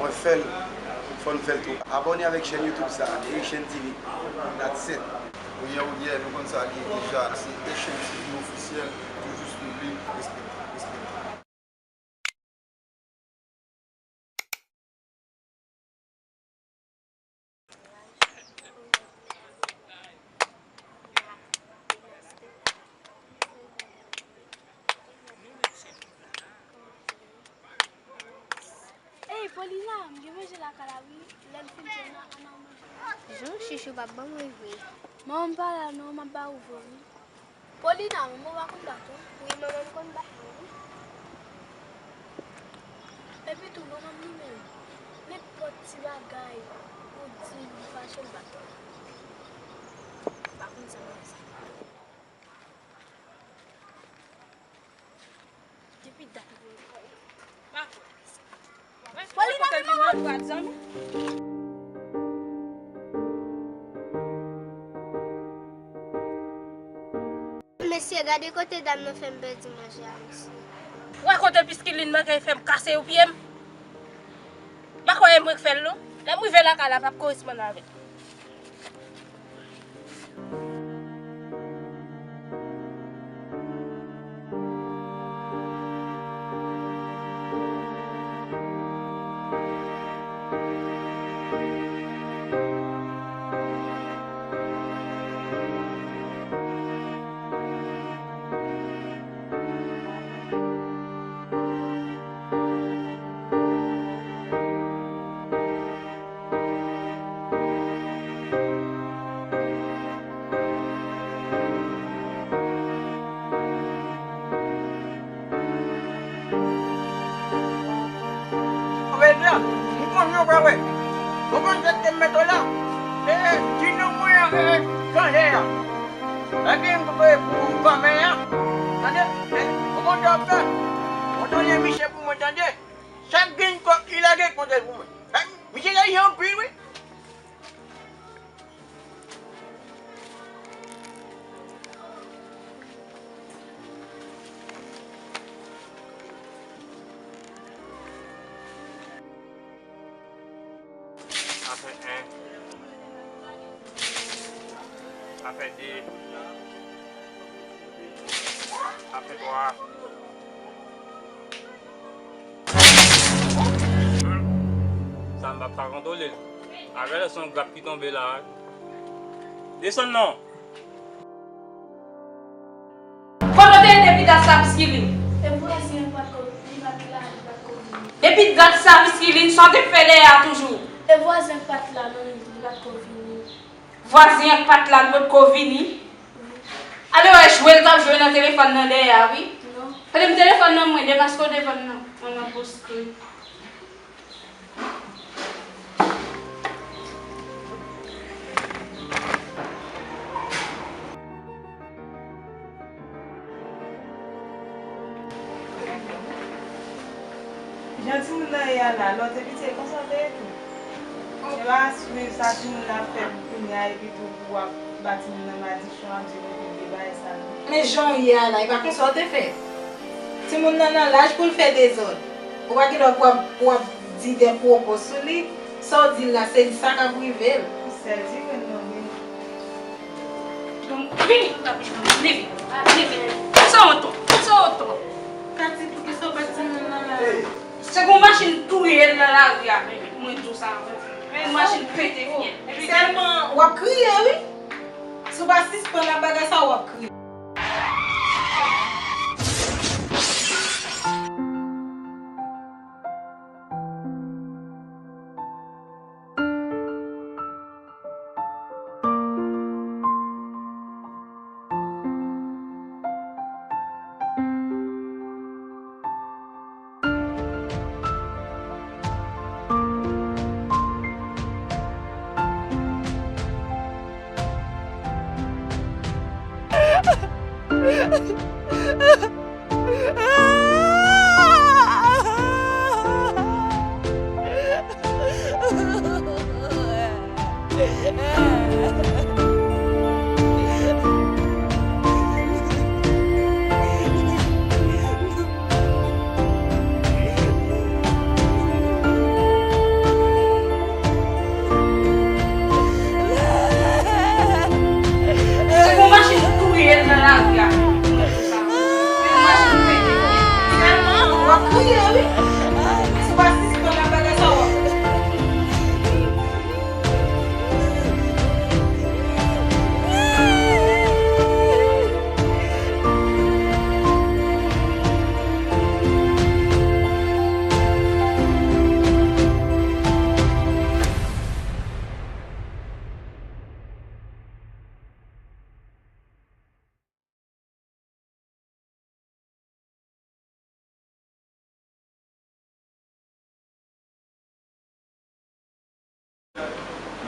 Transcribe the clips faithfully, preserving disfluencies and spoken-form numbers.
Mwen fè l, fò n fè l tou. Abòne avèk chèn YouTube sa, Haitian T V. That's it. Oye, oye, nou konn sa l ye deja. Se Haitian T V ofisyèl, toujou swiv li. Respè, respè. Ey, Paulina, m gen manje lakay la wi. Lè n fin jwenn nan, ann al manje. Jan chichou p ap ban mwen vre. Manman m pa la non, m ap ba ou vre wi. Paulina, manman w pa konn bat ou? Wi, manman m konn bat mwen wi. Epi tou, manman m li menm, nenpòt ti bagay ou di li fache, l bat ou. M pa konn sa m wè sa. Depi dat mwen pa kwè. Paulina, kote l vin nan prat zanmi? Mesye, gade kote dam nan fè m pèdi manje a, mesye. Wè kote piskilin manke fè m kase yon pye m. M pa kwè e mwen k fè l non. Lè m rive lakay la, m ap koresponn avè l. Anben blan, m konnen w pa wè. Ou konn sa k te mete w la? E, ti non mwen an, e, chanje a. Epi m te voye pou gòmè a. Tande? E, ou konn sa w ap fè? Ou tounen misye pou mwen, tande? Chak grenn kòb li lage, konte l pou mwen. E, misye lajè anpil, wi. Afè en. Afè de. Afè twa. Sa m p ap ka kontwole l. Avè l se yon grap ki tonbe la. Desann non. Kote w te ye depi dat sa, Piskilin? E vwazen an pa t ko, li pa t la, li pa t ko vini. Depi dat sa, Piskilin, sa w te fè dèyè a toujou? E vwazen an pa t la non, li pa t ko vini. Vwazen an pa t la, li pa t ko vini. Ale wè jwe l t ap jwe nan telefòn nan dèyè a, wi. Non. Prete m telefòn nan mwen, demaske w devan m nan. Manman poskri. Jan timoun nan ye a la, lè w te piti, e konsa w te ye tou. Se pa swiv sa timoun nan ap fè kounye a epi tou pou w ap ba timoun nan madichon, ap di l oblije bay sa non. Men jan w ye a la, e pa konsa w te fè. Timoun nan nan laj pou l fè dezòd. Ou pa gen dwa pou w ap, pou w ap di de pwopo sou li. Sa w di l la, se sa k ap rive l. Sèl di grenn nan vini. Donk, vini, leve, leve. Sa w tonton, sa w tonton. Kati, poukisa w bat timoun nan la? Se pou machin touye l nan lari a, mwen di w sa. Pou machin pete fyèl. Sèlman, w ap kriye, wi. Si w pa sispann ak bagay sa, w ap kriye.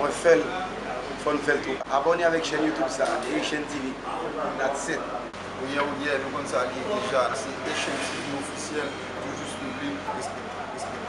Mwen fè l, fò n fè l tou. Abòne avèk chèn YouTube sa, Haitian T V. That's it. Ou ye, ou ye, nou konn sa l ye deja. Se Haitian T V ofisyèl, toujou swiv li, respekte, respekte.